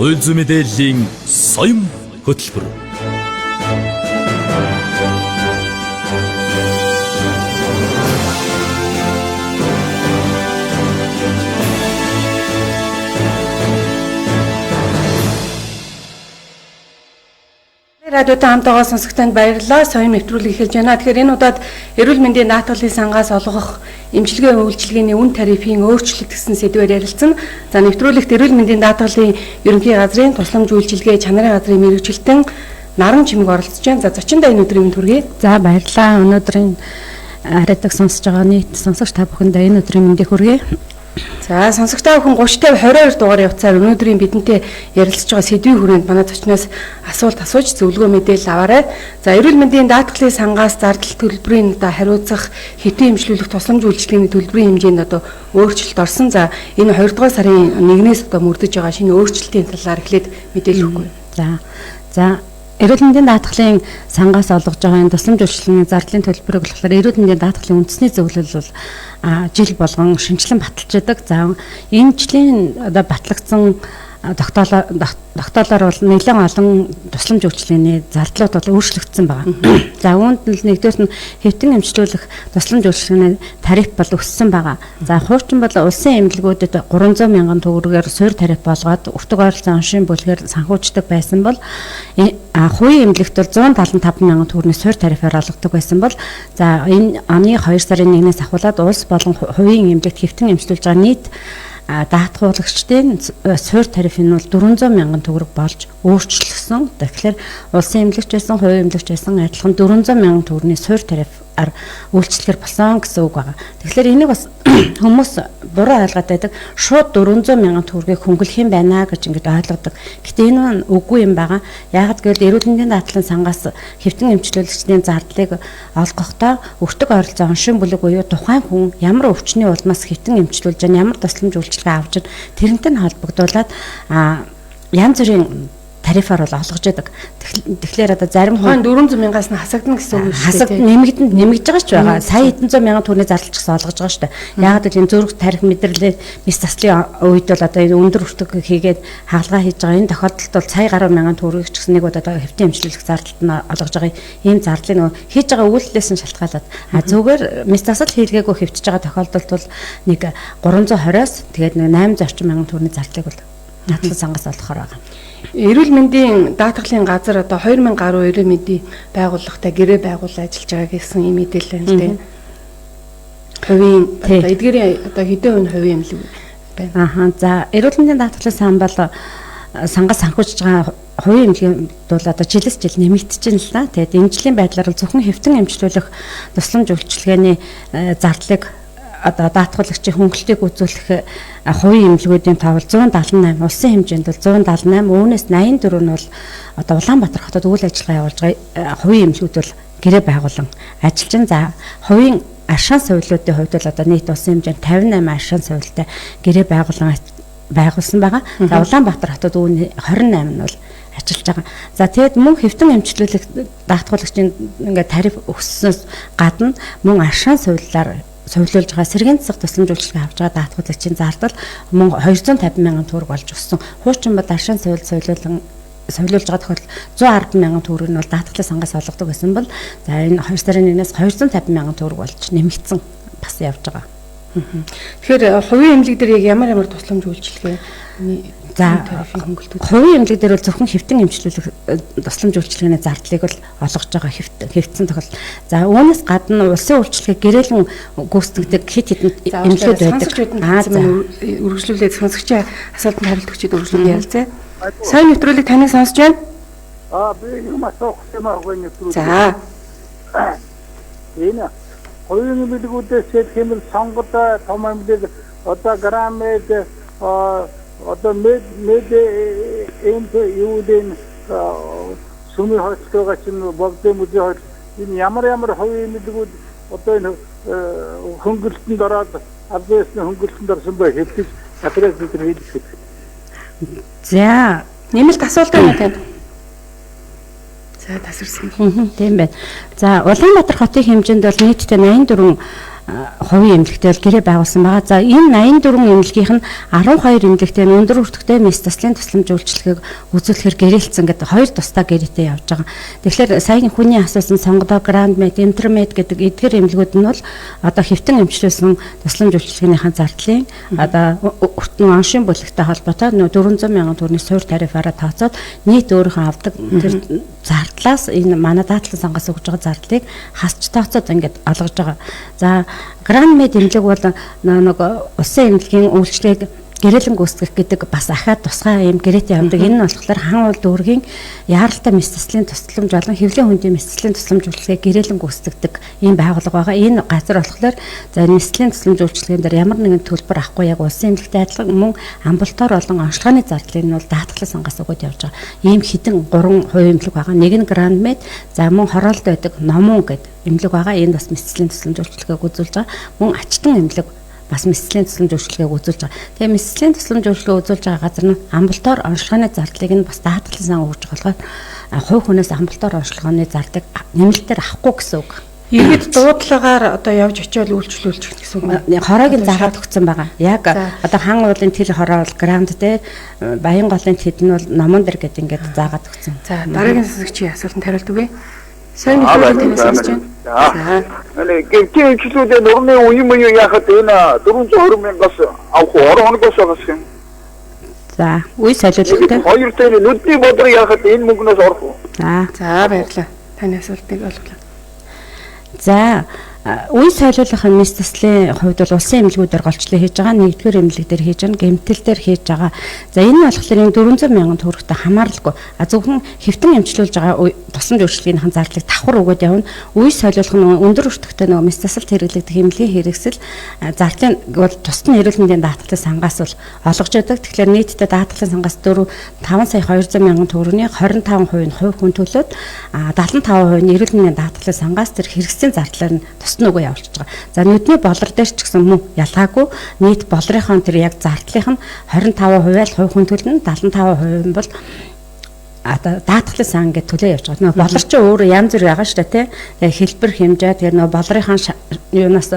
Хууль зүйн мэдээллийн соём хөтөлбөр. Радиотой хамт байгаа сонсогчдод баярлалаа. Соён нэвтрүүлэг эхэлж байна. Тэгэхээр энэ удаад эрүүл мэндийн даатгалын сангаас олгох эмчилгээ үйлчилгээний үн тарифын өөрчлөлт гэсэн сэдвээр ярилцсан. За, нэвтрүүлэгт эрүүл мэндийн даатгалын ерөнхий газрын тусламж үйлчилгээ чанарын газрын мэргэжилтэн Наран Чимэг оролцож байна. За, зочиндоо энэ өдрийн мэнд хүргэе. За, баярлалаа. Өнөөдрийн радиог сонсож байгаа нийт сонсогч та бүхэндээ энэ өдрийн мэндийг хүргэе. За, сонсогч та бүхэн 30 50 22 дугаарын утсаар өнөөдрийн бидэнтэй ярилцж байгаа сэдвийн хүрээнд манай зочноос асуулт асууж зөвлөгөө мэдээлэл аваарай. За, эрүүл мэндийн даатгалын сангаас зардал төлбөрийн одоо хариуцах хэвтэн эмчлүүлэх тусламж үйлчилгээний төлбөрийн хэмжээнд одоо өөрчлөлт орсон. За, энэ 2 дугаар сарын 1-ээс одоо мөрдөж байгаа шинэ өөрчлөлтийн талаар эхлээд мэдээлэл өгөхгүй. За, эрүүл мэндийн даатгалын сангаас олгож байгаа энэ тусламж үйлчилгээний зардлын төлбөрийг болохоор эрүүл мэндийн даатгалын үндэсний зөвлөл бол жил болгон шинэчлэн баталж яадаг. За, энэ жилийн одоо батлагдсан тогтоолоор бол нэлээд олон тусламж үйлчилгээний зардлууд бол өөрчлөгдсөн байгаа. За, үүнд нь нэгдүгээр нь хэвтэн эмчлүүлэх тусламж үйлчилгээний тариф бол өссөн байгаа. За, хуучин бол улсын эмнэлгүүдэд 300 мянган төгрөгөөр суурь тариф болгоод өртөг ойролцоо оншийн бүлгээр санхүүждэг байсан бол хувийн эмнэлэгт бол 175 мянган төгрөгийн суурь тарифаар олгодог байсан бол, за, энэ оны 2 сарын 1-ээс ахуулаад улс болон хувийн эмнэлэгт хэвтэн эмчлүүлж байгаа нийт даатгуулагчдын суурь тариф нь бол 400 мянган төгрөг болж өөрчлөгдсөн. Тэгэхээр улсын эмнэлэгч байсан, хувийн эмнэлэгч байсан адилхан 400 мянган төгрөгийн суурь тарифаар үйлчлэхэр болсон гэсэн үг байгаа. Тэгэхээр энийг бас хүмүүс буруу ойлгоод байдаг. Шууд 400 мянган төгрөгийг хөнгөлөх юм байна гэж ингэж ойлгодог. Гэтэ энэ нь үгүй юм байгаа. Яагаад гэвэл эрүүл мэндийн даатгалын сангаас хэвтэн эмчлүүлэгчдийн зардлыг олгохдоо өртөг ойролцоо оншин бүлэг буюу тухайн хүн ямар өвчний улмаас хэвтэн эмчлүүлж байна, ямар тусламж үйлчилгээ авч байна, тэрнтэй нь холбогдуулаад янз бүрийн тарифаар бол олгож яадаг. Тэгэхээр одоо зарим хүн 400 мянгаас нь хасагдана гэсэн үг шүү дээ. Нэмэгдэн нэмэгдэж байгаа ч байгаа. Сая хэдэн зуун мянган төгрөгийн зардал ч гэсэн олгож байгаа шүү дээ. Яагаад гэвэл энэ зүрх тарих мэдрэлийн мэс заслын үед бол одоо энэ өндөр өртөг хийгээд хагалгаа хийж байгаа энэ тохиолдолд бол сая гаруй мянган төгрөгийг ч гэсэн нэг удаа одоо хэвтэн эмчлүүлэх зардалд нь олгож байгаа ийм зардлыг нөгөө хийж байгаа үйлдэлээс нь шалтгаалаад, зүгээр мэс засал хийлгээгүй хэвтэж байгаа тохиолдолд бол нэг 320-оос тэгээд нэг 800 орчим мянган төгрөгийн зардлыг бол даатгалын сангаас олгохоор байгаа. Эрүүл мэндийн даатгалын газар одоо 2000 гаруй эрүүл мэндийн байгууллагатай гэрээ байгуулан ажиллаж байгаа гэсэн ийм мэдээлэл байна л дээ. Хувийн одоо эдгээрийн одоо хэдэн хувь хувийн эмнэлэг байна? Ахаа, за, эрүүл мэндийн даатгалын сан бол сангаас санхүүжиж байгаа хувийн эмнэлгийн бол одоо жилээс жил нэмэгдэж байна л да. Тэгээд энэ жилийн байдлаар бол зөвхөн хэвтэн эмчлүүлэх тусламж үйлчилгээний зардлыг одоо даатгуулагчийн хөнгөлтийг үзүүлэх хувийн эмнэлгүүдийн тоо бол 178, улсын хэмжээнд бол 178, үүнээс 84 нь бол одоо Улаанбаатар хотод үйл ажиллагаа явуулж байгаа хувийн эмнэлгүүд бол гэрээ байгуулан ажиллаж байна. За, хувийн аршаан сувилуудын хувьд бол одоо нийт улсын хэмжээнд 58 аршаан сувилтай гэрээ байгуулсан байгаа. За, Улаанбаатар хотод үүний 28 нь бол ажиллаж байгаа. За, тэгээд мөн хэвтэн эмчлүүлэх даатгуулагчийн ингээд тариф өсснөөс гадна мөн аршаан сувилаар сувилуулж байгаа сэргээн засах тусламж үйлчилгээ авч байгаа даатгуулагчийн зардал мөн 250 мянган төгрөг болж өссөн. Хуучин бол аршаан сувил сувилуулж байгаа тохиолдолд 110 мянган төгрөг нь бол даатгалын сангаас олгодог байсан бол, за, энэ 2 сарын 1-ээс 250 мянган төгрөг болж нэмэгдсэн бас явж байгаа. Тэгэхээр хувийн эмнэлэг дээр яг ямар ямар тусламж үйлчилгээ За, хувийн эмнэлэг дээр бол зөвхөн хэвтэн эмчлүүлэх тусламж үйлчилгээний зардлыг бол олгож байгаа хэвтсэн тохиолдол. За, үүнээс гадна улсын үйлчилгээ гэрээлэн гүйцэтгэдэг хэд хэдэн эмнэлгүүд байдаг. Үргэлжлүүлээд сонсогчийн асуултанд хариулт өгчээд үргэлжлүүлээ ярилцъя. Сайн нэвтрүүлэг таныг сонсож байна. Би юм асуух юм аа нэвтрүүлэг. За. Энэ хувийн эмнэлгүүдээс хэлэх юм бол сонгод том эмнэлэг одоо граммед одоо мед энд юу гэдэг сүмийн хойцтой байгаа чинь богдын музей хойц энэ ямар ямар хувийн эмнэлгүүд одоо энэ хөнгөлтөнд ороод албан ёсны хөнгөлтөнд орсон бай хэвтэж адрес бид хэлэх. За, нэмэлт асуулт байна танд. За, тасарсан. Тийм байна. За, Улаанбаатар хотын хэмжээнд бол нийтдээ 84 хувийн эмнэлэгтэй бол гэрээ байгуулсан байгаа. За энэ 84 эмнэлгийнх нь 12 эмнэлэгтэй нь өндөр өртөгтэй мэс заслын тусламж үйлчилгээг үзүүлэхээр гэрээлцсэн гэдэг хоёр тусдаа гэрээтэй явж байгаа. Тэгэхээр сая хүний асуусан Сонгодоо, Гранд Мед, Интермед гэдэг эдгээр эмнэлгүүд нь бол одоо хэвтэн эмчлүүлсэн тусламж үйлчилгээнийхэн зардлын одоо өртөн оншийн бүлэгтэй холбоотой 400 мянган төгрөгийн суурь тарифаараа тооцоод нийт өөрийнхөө авдаг тэр зардлаас энэ манай даатгалын сангаас өгж байгаа зардлыг хасч тооцоод ингээд олгож байгаа. За Гранд Мед эмнэлэг бол нэг улсын эмнэлгийн үйлчлэгийг гэрээлэн гүйцэтгэх гэдэг бас ахаад тусгай юм гэрээтэй явдаг. Энэ нь болохоор хан уул дүүргийн яаралтай мэс заслын тусламж болон хэвлэлийн хүндийн мэс заслын тусламж үйлчилгээг гэрээлэн гүйцэтгэдэг ийм байгууллага байгаа. Энэ газар болохоор за мэс заслын тусламж үйлчилгээн дээр ямар нэгэн төлбөр авахгүй яг улсын эмнэлэгтэй адилхан мөн амбулатори болон онцлогооны зардлыг нь бол даатгалын сангаас өгöd явж байгаа. Ийм хэдэн 3 хувийн эмнэлэг байгаа. Нэг нь Гранд Мед, за мөн Хороолд байдаг Номун гэдэг эмнэлэг байгаа. Энд бас мэс заслын тусламж үйлчилгээг үзүүлж байгаа. Мөн Ачтан эмнэлэг бас мэс заслын тусламж үйлчилгээг үзүүлж байгаа. Тэгээ мэс заслын тусламж үйлчилгээ үзүүлж байгаа газар нь амбулатори онцлогооны зардлыг нь бас даатгалын сан өгж болохоор хувь хүнээс амбулатори онцлогооны зардлыг нэмэлтээр авахгүй гэсэн үг. Иргэд дуудлагаар одоо явж очиод үйлчлүүлчих гэсэн үг. Хороог нь заагаад өгсөн байгаа. Яг одоо хан уулын тэр хороо бол Гранд дээр, Баян голын тэд нь бол Номон дээр гэдэг ингээд заагаад өгсөн. За дараагийн сонсогчийн асуултанд хариулт өгье. Сайн мэдрэл танаас сонсож байна. За. Гэмтийн эмчлүүдээ нурмын үе мөн яхад энэ 420 мянгаас авах уу? Орон хоногоос байгаас юм. За, үе солиулттай. Хоёр дээр нүдний бодроо яхад энэ мөнгнөөс орох уу? За. За, баярлалаа. Таны асуултыг ойлголоо. За, үе солиулах мэс заслын хувьд бол улсын эмнэлгүүдээр голчлон хийж байгаа. Нэгдүгээр эмнэлэг дээр хийж байгаа, гэмтэл дээр хийж байгаа. За энэ нь болохоор энэ 400 мянган төгрөгтэй хамааралгүй. А зөвхөн хэвтэн эмчлүүлж байгаа тусламж үйлчилгээнийхэн зардлыг давхар өгөөд явна. Үе солиулах нь өндөр өртөгтэй нөгөө мэс засалт хэрэглэгдэх эмнэлгийн хэрэгсэл зардлын бол тусад нь эрүүл мэндийн даатгалын сангаас бол олгож байдаг. Тэгэхээр нийтдээ даатгалын сангаас 4 5 сая 200 мянган төгрөгийн 25% нь хувь хүн төлөөд 75% нь эрүүл мэндийн даатгалын сангаас тэр хэрэгслийн зардлаар нь нөгөө явуулчих байгаа. За нүдний болор дээр ч гэсэн мөн ялгаагүй нийт болрынхон тэр яг зардлынх нь 25% л хувь хүн төлнө, 75% нь бол одоо даатгалын сан гэж төлөө явж байгаа. Нөгөө болор чи өөрөө янз бүр байгаа шүү дээ, тий. Тэгээ хэлбэр хэмжээ тэгээ нөгөө болрынхон юунаас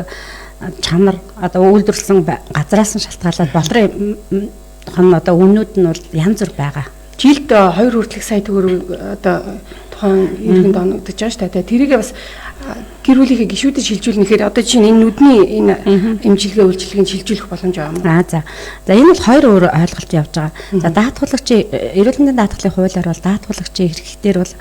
чанар одоо үйлдвэрлэсэн газраас нь шалтгаалаад болрын хон одоо үнүүд нь бол янз бүр байгаа. Жилд 2 хүртэлх сая төгрөг одоо тухайн иргэнд оногдож байгаа шүү дээ. Тэрийгээ бас гэр бүлийнхээ гишүүдэд шилжүүлнэ гэхээр одоо чинь энэ нүдний энэ эмчилгээ үйлчилгээг шилжүүлэх боломж байгаа юм уу? За. За энэ бол хоёр өөр ойлголт явж байгаа. За даатгуулагчийн эрүүл мэндийн даатгалын хуулиар бол даатгуулагчийн эрхтэр бол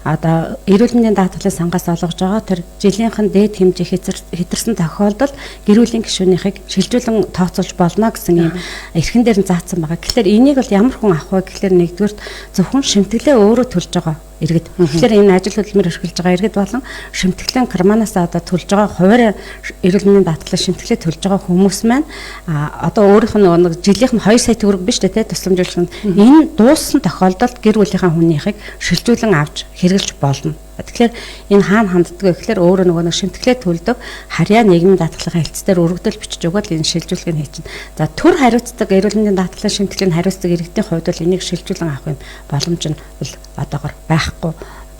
одоо эрүүл мэндийн даатгалын сангаас олгож байгаа тэр жилийнх нь дээд хэмжээ хэтэрсэн тохиолдолд гэр бүлийн гишүүнийхийг шилжүүлэн тооцоолж болно гэсэн ийм эрхэн дээр нь заасан байгаа. Тэгэхээр энийг бол ямар хүн авах вэ гэхээр нэгдүгürt зөвхөн шимтгэлээ өөрөө төлж байгаа иргэд. Тэгэхээр энэ ажил хөдөлмөр эрхэлж байгаа иргэд болон шимтгэлийн карманаас одоо төлж байгаа хуваарь эрүүл мэндийн даатгалын шимтгэлээ төлж байгаа хүмүүс маань одоо өөрийнх нь нэг жилийнх нь 2 сая төгрөг биш үү те тусламж үйлчлэх нь энэ дууссан тохиолдолд гэр бүлийнхаа хүнийхийг шилжүүлэн авч хэрэглэж болно. Тэгэхээр энэ хаана ханддаг вэ гэхээр өөрөө нөгөө нэг шимтгэлээ төлдөг харьяа нийгмийн даатгалын хэлцээр өргөдөл бичиж өгөөд энэ шилжүүлгийг хийчихнэ. За төр хариуцдаг эрүүл мэндийн даатгалын шимтгэлийн хариуцдаг иргэдийн хувьд бол энийг шилжүүлэн авах юм боломж нь бол одоогор байхгүй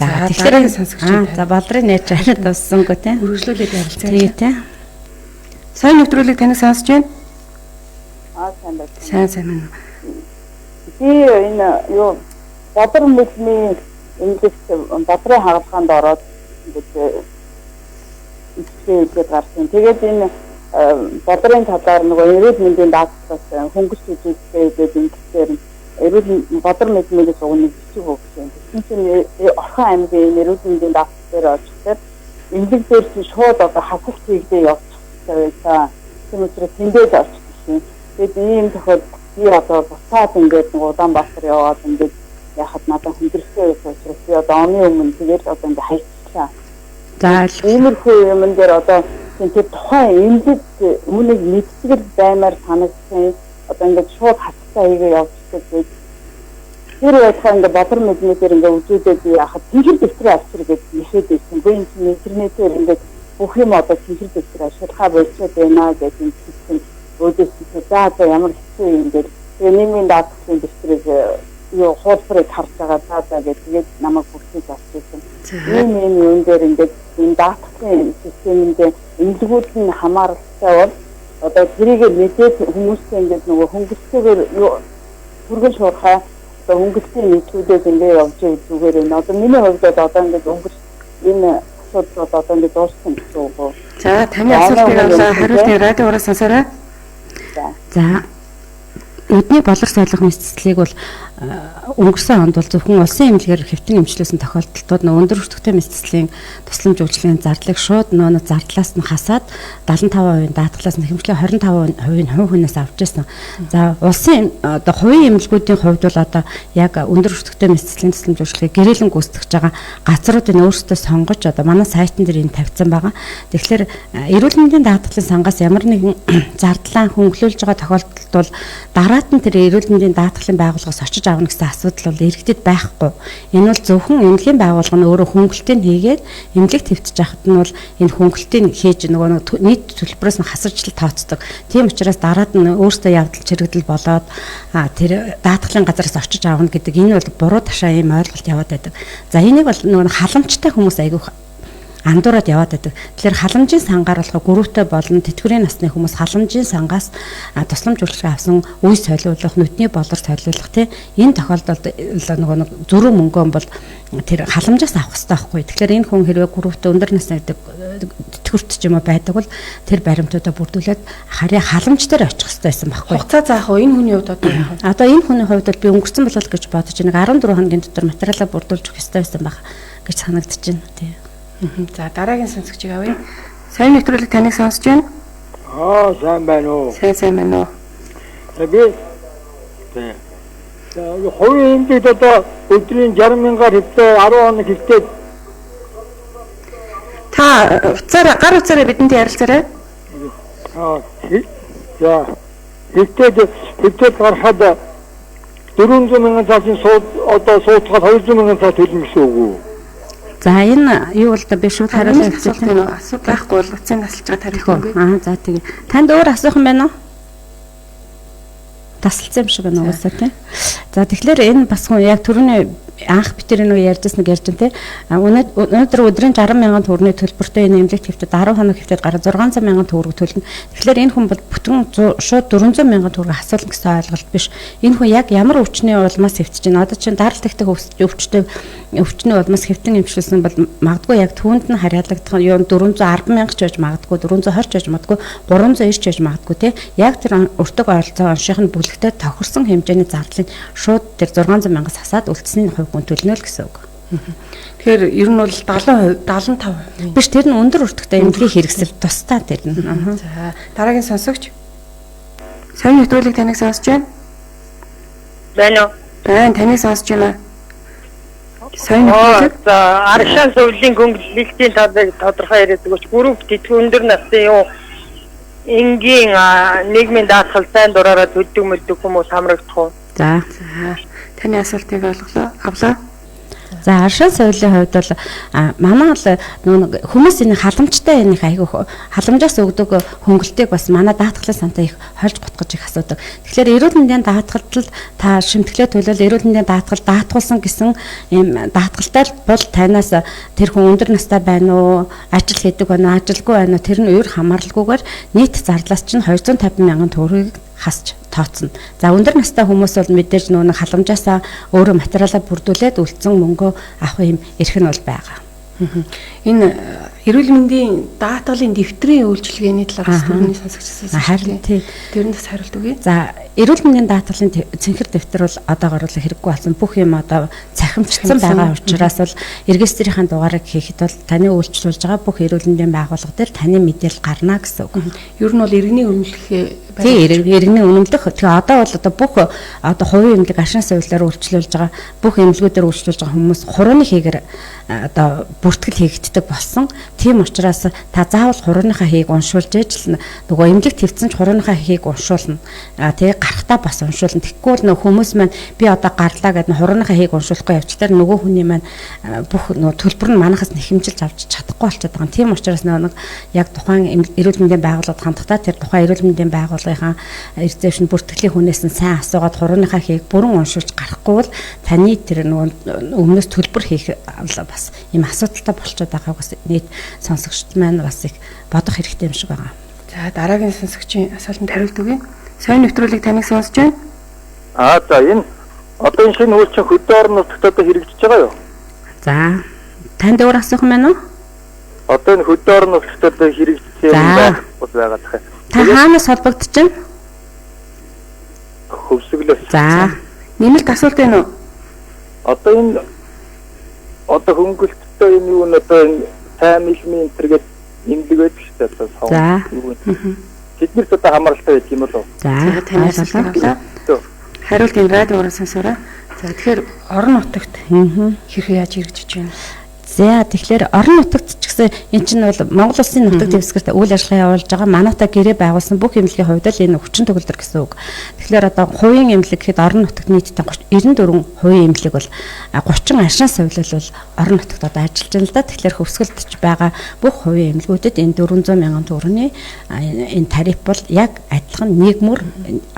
байгаа. Тэгэхээр сонсогч за болрын нээж хараад дуссангүй те. Үргэлжлүүлээд ярилцъя. Тий те. Сайн нэвтрүүлгийг таныг сонсож байна. Аа сайн байна. Сайн сайн байна. Би энэ юу бодрон мөлний эмнэлэгт бодрын хагалгаанд ороод ингээд итгэл гарсан. Тэгээд энэ бодрын талаар нөгөө эрүүл мэндийн даатгалаас хөнгөлт үзүүлэлтэй гэдэг эмнэлгээр эрүүл бодор мэдмээс уг нэг бичиг өгсөн. Тэгсэн чинь Орхон аймгийн эрүүл мэндийн даатгал дээр очиход эмнэлэг дээр чинь шууд одоо хасалт хийгдээ явчихсан байсан. Тийм учраас тэндээс очихсан. Тэгээд ийм тохиолдолд би одоо буцаад ингээд нэг Улаанбаатар яваад ингээд яхад надад хүндрэлтэй байсан учраас би одоо оны өмнө тэгээд одоо ингээд хайчлаа. За иймэрхүү юмн дээр одоо тэр тухайн эмнэлэг үүнийг мэдтгэл баймаар санагдсан. Одоо ингээд шууд хасалтаа хийгээ явчихдаг гэж тэр явахаа ингээд бодрон мэдмээр ингээд үзүүлээд би яхад тэнхэр дэвтрээ авчир гэж нэхэд байсан. Үгүй энэ чинь интернетээр ингээд бүх юм одоо тэнхэр дэвтэр ашиглахаа болчиход байна гэж ингэсэн. Өөдөөс чинь за за ямар хэцүү юм гээд тэгээ нийгмийн даатгалын дэвтрийг юу хуулбарыг харж байгаа за за гэж тэгээд намайг бүртгэж авчихсан. Ийм ийм юм дээр ингээд энэ даатгалын системэнд эмнэлгүүд нь хамааралтай бол одоо тэрийг мэдээд хүмүүстэй ингээд нөгөө хөнгөлөлтөөр түргэн шуурхай одоо хөнгөлтийн нийтлүүдээс ингээд явж байгаа зүгээр байна. Одоо миний хувьд бол одоо ингээд өнгөрс энэ асуудал бол одоо ингээд дууссан гэсэн үг үү? За таны асуултыг авлаа. Хариултыг радиогоор сонсоорой. За нүдний болор солих мэсцлийг бол өнгөрсөн онд бол зөвхөн улсын эмнэлгээр хэвтэн эмчлүүлсэн тохиолдолтууд нөө өндөр өртөгтэй мэсцлийн тусламж үйлчилгээний зардлыг шууд нөө зардлаас нь хасаад 75% даатгалаас нь хэмжлээ 25% нь хувь хүнээс авч ирсэн. За улсын одоо хувийн эмнэлгүүдийн хувьд бол одоо яг өндөр өртөгтэй мэсцлийн тусламж үйлчилгээг гэрээлэн гүйцэтгэж байгаа газруудыг өөрсдөө сонгож одоо манай сайтн дээр энэ тавьсан байгаа. Тэгэхээр эрүүл мэндийн даатгалын сангаас ямар нэгэн зардлаа хөнгөлүүлж байгаа тохиолдолд бол дараат нь тэр эрүүл мэндийн даатгалын байгууллагаас очиж авна гэсэн асуудал бол иргэдэд байхгүй. Энэ бол зөвхөн эмнэлгийн байгууллага нь өөрөө хөнгөлтийг хийгээд эмнэлэг твтж яхад нь бол энэ хөнгөлтийг хийж нөгөө нийт төлбөрөөс нь хасарчлал тооцдог. Тийм учраас дараад нь өөртөө явдал чирэгдэл болоод тэр даатгалын газараас очиж авна гэдэг энэ бол буруу ташаа ийм ойлголт яваад байдаг. За энийг бол нөгөө халамжтай хүмүүс айгүйх андуураад яваад байдаг. Тэгэхээр халамжийн сангаар болохоор гүрүүтэй болон тэтгэврийн насны хүмүүс халамжийн сангаас тусламж үйлчилгээ авсан үе солиулах, нүдний болор солиулах тий энэ тохиолдолд нөгөө нэг зөрүү мөнгөө бол тэр халамжаас авах хэрэгтэй байхгүй. Тэгэхээр энэ хүн хэрвээ гүрүүтэй өндөр насны гэдэг тэтгэврт ч юм уу байдаг бол тэр баримтуудаа бүрдүүлээд харьяа халамж дээр очих хэрэгтэй байсан байхгүй. Хугацаа заах уу энэ хүний хувьд одоо яах вэ? Одоо энэ хүний хувьд бол би өнгөрсөн болол гэж бодож нэг 14 хоногийн дотор материалаа бүрдүүлж өгөх хэрэгтэй байсан байх гэж санагдаж байна тий. За дараагийн сонсогчийг авъя. Сайн нэвтрүүлэг таныг сонсож байна. Аа сайн байна уу? Сайн байна уу? Би хувийн эмнэлэгт одоо өдрийн 60 мянгаар хэвтээ 10 хоног хэвтээд та уцаараа гар уцаараа бидэнтэй ярилцаарай. Аа за хэвтээд гарахад 400 мянган цаасын одоо суудгаад 200 мянган цаа төлнө гэсэн үг үү? За энэ юу бол би шууд хариулах асуулт байна уу? Асуулт байхгүй бол утсын тасалж байгаа тарихгүй. Аа за тэгээ. Танд өөр асуух юм байна уу? Тасалсан юм шиг байна угаасаа тий. За тэгэхээр энэ бас хүн яг түрүүний анх би тэр нэг ярьжсэн нэг ярьж байна тий. Өнөөдөр өдрийн 60 мянган төгрөгийн төлбөртэй энэ эмнэлэгт хэвтээд 10 хоног хэвтээд гараа 600 мянган төгрөг төлнө. Тэгэхээр энэ хүн бол бүтэн шууд 400 мянган төгрөг асуулна гэсэн ойлголт биш. Энэ хүн яг ямар өвчний улмаас хэвтэж байна. Одоо чинь даралт ихтэй өвчтэй өвчний улмаас хэвтэн эмчилсэн бол магадгүй яг түүнд нь харьяалагдах юм 410 мянга ч байж магадгүй, 420 ч байж магадгүй, 390 ч байж магадгүй тий. Яг тэр өртөг ойролцоо онших нь бүлэгтэй тохирсон хэмжээний зардлыг шууд тэр 600 мянгаас хасаад үлдсэний хувь хүн төлнө л гэсэн үг. Тэгэхээр ер нь бол 70% 75%. Биш тэр нь өндөр өртөгтэй эмнэлгийн хэрэгсэл тусдаа тэр нь. За дараагийн сонсогч. Сайн нэвтрүүлэг таныг сонсож байна. Байна уу? Байна, таныг сонсож байна. Сайн нэвтрүүлэг. За аршаан зөвлөлийн хөнгөлөлтийн талыг тодорхой яриад өгөөч. Групп тэтгэв өндөр насны юу энгийн нийгмийн даатгал сайн дураараа төлдөг мөлдөг хүмүүс хамрагдах уу? За. Таны асуултыг ойлголоо. Авлаа. За аршин соёлын хувьд бол манай бол нөгөө хүмүүс энэ халамжтай энэ их айгүй халамжаас өгдөг хөнгөлтийг бас манай даатгалын сантай их хольж гутгаж их асуудаг. Тэгэхээр эрүүл мэндийн даатгалд та шимтгэлээ төлөөл эрүүл мэндийн даатгал даатгуулсан гэсэн ийм даатгалтай бол танаас тэр хүн өндөр настай байна уу, ажил хийдэг байна уу, ажилгүй байна уу тэр нь өөр хамааралгүйгээр нийт зардлаас чинь 250 мянган төгрөгийг хасч тооцно. За өндөр настай хүмүүс бол мэдээж нөгөө халамжаасаа өөрөө материалаа бүрдүүлээд үлдсэн мөнгөө авах юм эрх нь бол байгаа. Энэ эрүүл мэндийн даатгалын дэвтрийн үйлчилгээний талаар түрүүний сонсогчсоос харин тий. Тэрэн бас хариулт өгье. За эрүүл мэндийн даатгалын цэнхэр дэвтэр бол одоогор л хэрэггүй болсон. Бүх юм одоо цахимжсан байгаа учраас бол регистрийн дугаарыг хийхэд бол таны үйлчлүүлж байгаа бүх эрүүл мэндийн байгууллага дээр таны мэдээлэл гарна гэсэн үг. Ер нь бол иргэний үнэмлэх тий иргэний үнэмлэх. Тэгээ одоо бол одоо бүх одоо хувийн эмнэлэг ашин сувилаар үйлчлүүлж байгаа бүх эмнэлгүүдээр үйлчлүүлж байгаа хүмүүс хурууны хийгээр одоо бүртгэл хийгддэг болсон. Тийм учраас та заавал хурууныхаа хийг уншуулж ээж л нөгөө эмнэлэг твцэн ч хурууныхаа хийг уншуулна. Тэгээ гарахтаа бас уншуулна. Тэгэхгүй бол нөгөө хүмүүс маань би одоо гарлаа гэдэг нь хурууныхаа хийг уншуулахгүй явчихлаар нөгөө хүний маань бүх нөгөө төлбөр нь манахаас нэхэмжилж авч чадахгүй болчиход байгаа. Тийм учраас нөгөө нэг яг тухайн эрүүл мэндийн байгууллагад хандахдаа тэр тухайн эрүүл мэндийн байгууллагынхаа рецепшн бүртгэлийн хүнээс нь сайн асуугаад хурууныхаа хийг бүрэн уншуулж гарахгүй олгохгүй бол таны тэр нөгөө өмнөөс төлбөр хийх бас ийм асуудалтай болчиход байгааг бас нийт сонсогчд маань бас их бодох хэрэгтэй юм шиг байгаа. За дараагийн сонсогчийн асуултанд хариулт өгье. Соён нэвтрүүлэг таныг сонсож байна. Аа за энэ одоо энэ шинэ хууль чинь хөдөө орон нутагт одоо хэрэгжиж байгаа юу? За танд өөр асуух юм байна уу? Одоо энэ хөдөө орон нутагт одоо хэрэгжсэн юм байх бол байгаа тах. Та хаанаас холбогдож байна? Хөвсгөлөөс. За нэмэлт асуулт байна уу? Одоо энэ одоо хөнгөлөлттэй энэ юу н одоо энэ сайн мэлмийн энэ төр гээд имлэг байдаг шүү дээ одоо сон. За. Тэднэрт одоо хамааралтай байдаг юм болов уу? За таны асуулт авлаа. Хариулт энэ радиогоор сонсоорой. За тэгэхээр орон нутагт хэрхэн яаж хэрэгжиж байна? За тэгэхээр орон нутагт ч гэсэн эн чинь бол Монгол улсын нутаг дэвсгэрт үйл ажиллагаа явуулж байгаа манайтай гэрээ байгуулсан бүх эмнэлгийн хувьд л энэ хүчин төгөлдөр гэсэн үг. Тэгэхээр одоо хувийн эмнэлэг гэхэд орон нутагт нийтдээ 94 хувийн эмнэлэг бол 30 ашин совилол бол орон нутагт одоо ажиллаж байна л да. Тэгэхээр хөвсгөлдж байгаа бүх хувийн эмнэлгүүдэд энэ 400 мянган төгрөгийн энэ тариф бол яг адилхан нэг мөр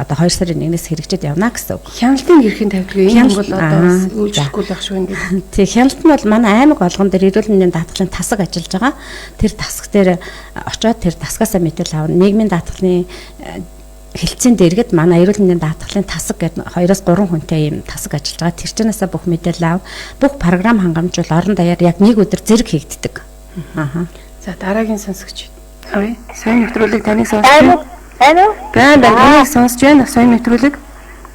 одоо 2 сарын 1-ээс хэрэгжиж явна гэсэн үг. Хяналтын хэрхэн тавьдаг вэ? Энэ бол одоо үйлчлэхгүй л ах шүү ингэ. Тэг хяналт нь бол манай аймаг болгон дээр эрүүл мэндийн даатгалын тасаг ажиллаж байгаа. Тэр тасаг дээр очиод тэр тасгаасаа мэдээлэл авна. Нийгмийн даатгалын хэлтсийн дэргэд манай эрүүл мэндийн даатгалын тасаг гэдэг 2-3 хүнтэй ийм тасаг ажиллаж байгаа. Тэр чинээсээ бүх мэдээлэл ав. Бүх програм хангамж бол орон даяар яг нэг өдөр зэрэг хийгддэг. Аа. За дараагийн сонсогч. Соён нэвтрүүлэг таныг сонсож байна. Алло. Байн байн таныг сонсож байна. Соён нэвтрүүлэг.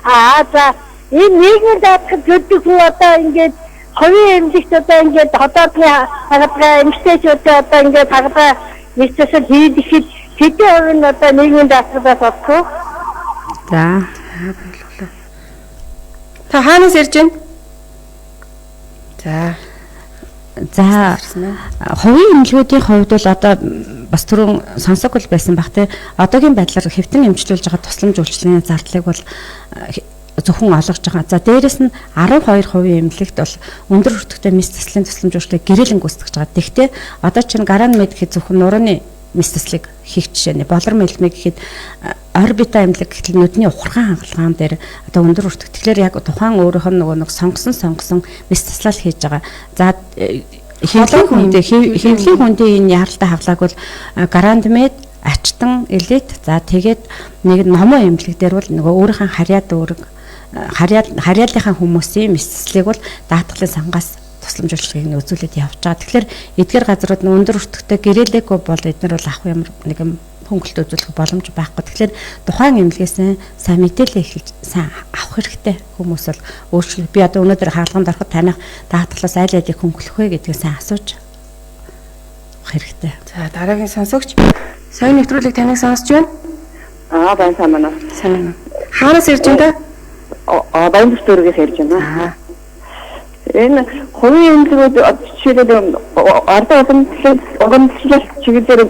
Аа за энэ нийгмийн даатгал төлдөг хүн одоо ингээд хувийн эмнэлэгт одоо ингээд хотоодны хагалгаа эмэгтэйчүүдээ одоо ингээд хагалгаа нэгцэсэл хийдэхэд хэдэн хувь нь одоо нийгмийн даатгалаас олдох вэ? За баярлалаа. Та хаанаас ирж байна? За. За хувийн эмнэлгүүдийн хувьд бол одоо бас түрүүн сонсог бол байсан бах те. Одоогийн байдлаар хэвтэн эмчлүүлж байгаа тусламж үйлчилгээний зардлыг бол зөвхөн олгож байгаа. За дээрэс нь 12 хувийн эмнэлэгт бол өндөр өртөгтэй мэс заслын тусламж үйлчилгээг гэрээлэн гүйцэтгэж байгаа. Тэгэхдээ одоо чинь гаран мэд гэхэд зөвхөн нурууны мэс заслыг хийх жишээ нэ. Болор мэлмэ гэхэд орбита эмнэлэг гэхэл нүдний ухаргаан хангалгаан дээр одоо өндөр өртөг. Тэгэхээр яг тухайн өөрийнх нь нөгөө нэг сонгосон мэс заслал хийж байгаа. За хэвлэлийн хүндээ энэ яаралтай хавлааг бол гаранд мэд ачтан элит за тэгээд нэг номоо эмнэлэг дээр бол нөгөө өөрийнхөө харьяа дүүрэг харьяалынхаа хүмүүсийн мэс заслыг бол даатгалын сангаас тусламж үйлчилгээг нь үзүүлээд явж байгаа. Тэгэхээр эдгээр газрууд нь өндөр өртөгтэй гэрээлээгүй бол эднэр бол авах ямар нэгэн хөнгөлөлт үзүүлэх боломж байхгүй. Тэгэхээр тухайн эмнэлгээс сайн мэдээлэл эхэлж сайн авах хэрэгтэй хүмүүс бол өөрчлөлт. Би одоо өнөөдөр хаалганд ороход таних даатгалаас аль алийг хөнгөлөх вэ гэдгийг сайн асууж авах хэрэгтэй. За дараагийн сонсогч соён нэвтрүүлэг таныг сонсож байна. Аа баян сайн байна уу? Сайн байна. Хаанаас ирж байна та? Аа Баян зүргээс ярьж байна. Энэ хувийн эмнэлгүүд жишээлбэл ардын уламжлалт чиглэлээр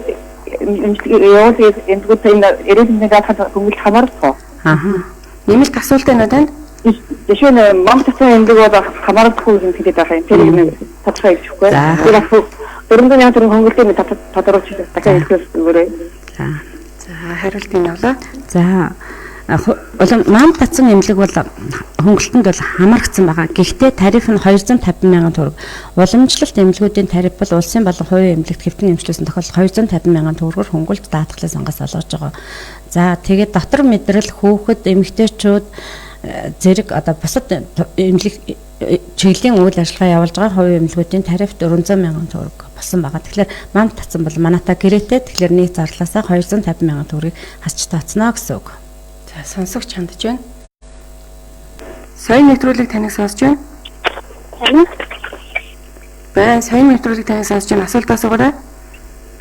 эмчилгээ явуулдаг эмнэлгүүд энэ эрүүл мэндийн даатгал хөнгөлөлт хамаарах уу? Аа. Нэмэлт асуулт байна уу танд? Жишээ нь Монгол татсан эмнэлэг бол хамаарахгүй юм хэлээд байх юм. Тэр нэг тодорхой хэлж өгөхгүй. Тэр ах 400 төгрөг хөнгөлөлтийг тодруулж дахиад хэлэх зүгээрээ. За. За хариултыг авлаа. За улам мам татсан эмнэлэг бол хөнгөлөлтөнд бол хамаарагдсан байгаа. Гэхдээ тариф нь 250 мянган төгрөг. Уламжлалт эмнэлгүүдийн тариф бол улсын болон хувийн эмнэлэгт хэвтэн эмчлүүлсэн тохиолдолд 250 мянган төгрөгөөр хөнгөлөлт даатгалын сангаас олгож байгаа. За тэгээд дотор мэдрэл хүүхэд эмэгтэйчүүд зэрэг одоо бусад эмнэлэг чиглэлийн үйл ажиллагаа явуулж байгаа хувийн эмнэлгүүдийн тариф 400 мянган төгрөг болсон байгаа. Тэгэхээр мам татсан бол манайтай гэрээтэй. Тэгэхээр нэг зарласаа 250 мянган төгрөгийг хасч тооцно гэсэн үг. За сонсогч хандж байна. Соён нэвтрүүлэг таныг сонсож байна. Алло. Байн соён нэвтрүүлэг таныг сонсож байна. Асуулт асуугаарай.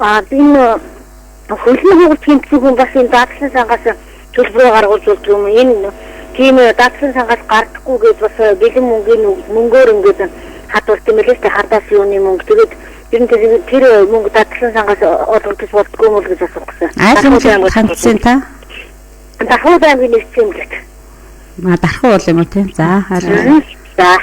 Аа энэ хөлний хугалт хэмтлэг хүн бас энэ даатгалын сангаас төлбөрөө гаргуулж болдог юм. Энэ тийм даатгалын сангаас гардаггүй гэж бас бэлэн мөнгөний мөнгөөр ингээд хадгалт юм лээ. Хардаас юуны мөнгө тэгээд ер нь тэр мөнгө даатгалын сангаас олгогдож болдгоо юм уу гэж асуух гэсэн. Аль хандсан та? Дархуу аймгийн нэгдсэн эмнэлэгт. Аа Дархуу бол юм уу тийм. За харин. За.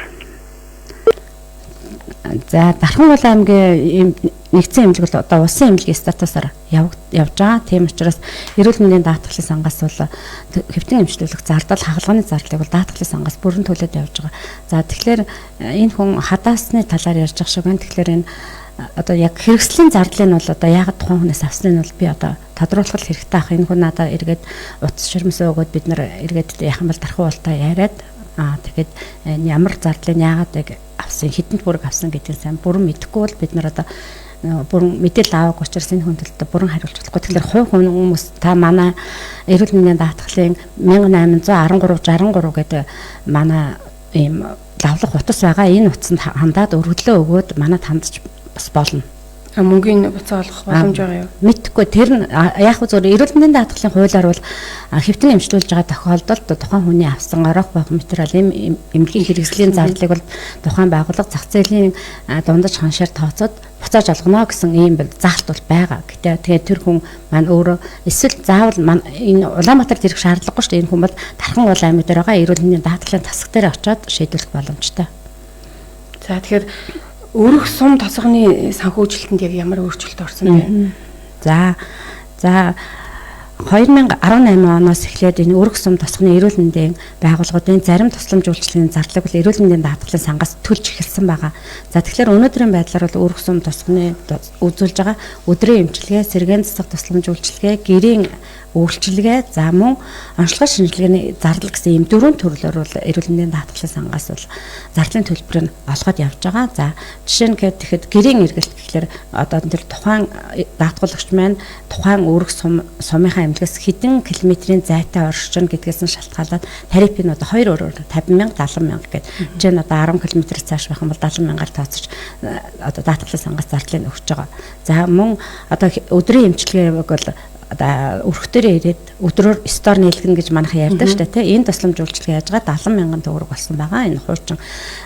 За Дархуу бол аймгийн нэгдсэн эмнэлэг бол одоо улсын эмнэлгийн статусаар явж байгаа. Тийм учраас эрүүл мэндийн даатгалын сангаас бол хэвтэн эмчлүүлэх зардал, хагалгааны зардлыг бол даатгалын сангаас бүрэн төлөөд явж байгаа. За тэгэхээр энэ хүн хадаасны талаар ярьж байгаа шиг байна. Тэгэхээр энэ одоо яг хэрэгслийн зардлыг нь бол одоо яагаад тухайн хүнээс авсныг нь бол би одоо тодруулах хэрэгтэй ах. Энэ хүн надад эргээд утас ширмсээ өгөөд бид нар эргээд яхан бол дархан уултаа яриад тэгээд ямар зардлыг яагаад яг авсан, хэдэнд бүрэг авсан гэдгийг сайн бүрэн мэдэхгүй бол бид нар одоо бүрэн мэдээлэл аваагүй учраас энэ хүндэлтэ бүрэн хариулж болохгүй. Тэгэхээр хувь хүмүүс та манай эрүүл мэндийн даатгалын 1813 63 гэдэг манай ийм лавлах утас байгаа. Энэ утсанд хандаад өргөдлөө өгөөд манад хандж бас болно. Мөнгөний буцаа олох боломж байгаа юу? Мэдхгүй. Тэр нь яг хөө зөв эрүүл мэндийн даатгалын хуулиар бол хэвтэн эмчлүүлж байгаа тохиолдолд тухайн хүний авсан орох байх материал эмнэлгийн хэрэгслийн зардлыг бол тухайн байгууллага зах зээлийн дундаж ханшаар тооцоод буцааж олгоно гэсэн ийм заалт бол байгаа. Гэтэ тэгээд тэр хүн маань өөрөө эсвэл заавал энэ Улаанбаатарт ирэх шаардлагагүй шүү дээ. Энэ хүн бол Тархан уул аймаг дээр байгаа эрүүл мэндийн даатгалын тасаг дээр очиод шийдвэрлэх боломжтой. За тэгэхээр өрөх сум тосгоны санхүүжилтэнд яг ямар өөрчлөлт орсон бэ? За 2018 оноос эхлээд энэ өрөх сум тосгоны эрүүл мэндийн байгууллагуудын зарим тусламж үйлчилгээний зардлыг бол эрүүл мэндийн даатгалын сангаас төлж эхэлсэн байгаа. За тэгэхээр өнөөдрийн байдлаар бол өрөх сум тосгоны үзүүлж байгаа өдрийн эмчилгээ, сэргээн засах тусламж үйлчилгээ, гэрийн үйлчилгээ, за мөн онцлог шинжилгээний зардал гэсэн ийм дөрвөн төрлөөр бол эрүүл мэндийн даатгалын сангаас бол зардлын төлбөрийг олгоод явж байгаа. За жишээ нь гэхэд гэрийн эргэлт гэхлээр одоо тэр тухайн даатгуулагч маань тухайн үүрэг сумынхаа эмнэлгээс хэдэн километрийн зайтай оршиж гэн гэдгээс нь шалтгаалаад тариф нь одоо хоёр өөрөөр 50 мянга 70 мянга гэдэг. Жишээ нь одоо 10 км цааш байх юм бол 70 мянгаар тооцож одоо даатгалын сангаас зардлыг өгч байгаа. За мөн одоо өдрийн эмчилгээг бол одоо өрхтөөрөө ирээд өдрөөр стор нийлгэнэ гэж манайх ярьдаг шүү дээ, тийм. Энэ тусламж үйлчилгээ яаж байгаа 70 мянган төгрөг болсон байгаа. Энэ хуучин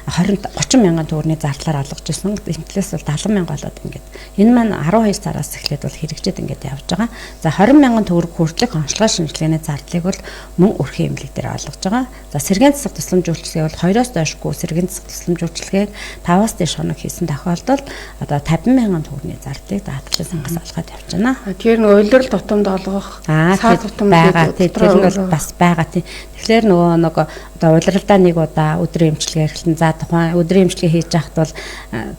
20 30 мянган төгрөгийн зардлаар олгож ирсэн. Энтлээс бол 70 мянга болоод ингээд энэ маань 12 сараас эхлээд бол хэрэгжээд ингээд явж байгаа. За 20 мянган төгрөг хүртэлх онцлог шинжилгээний зардлыг бол мөн өрхийн эмнэлэг дээр олгож байгаа. За сэргээн засах тусламж үйлчилгээ бол 2-оос доошгүй сэргээн засах тусламж үйлчилгээг 5-аас дээш хоног хийсэн тохиолдолд одоо 50 мянган төгрөгийн зардлыг даатгалын сангаас олгоод явж байна. Тэгэхээр нөгөө улирал тутамд олгох, сар тутамд байгаа тий, тэр нь бол бас байгаа тий. Тэгэхээр нөгөө нэг одоо улиралдаа нэг удаа өдрийн эмчилгээ эрхлэн, за тухайн өдрийн эмчилгээ хийж байхад бол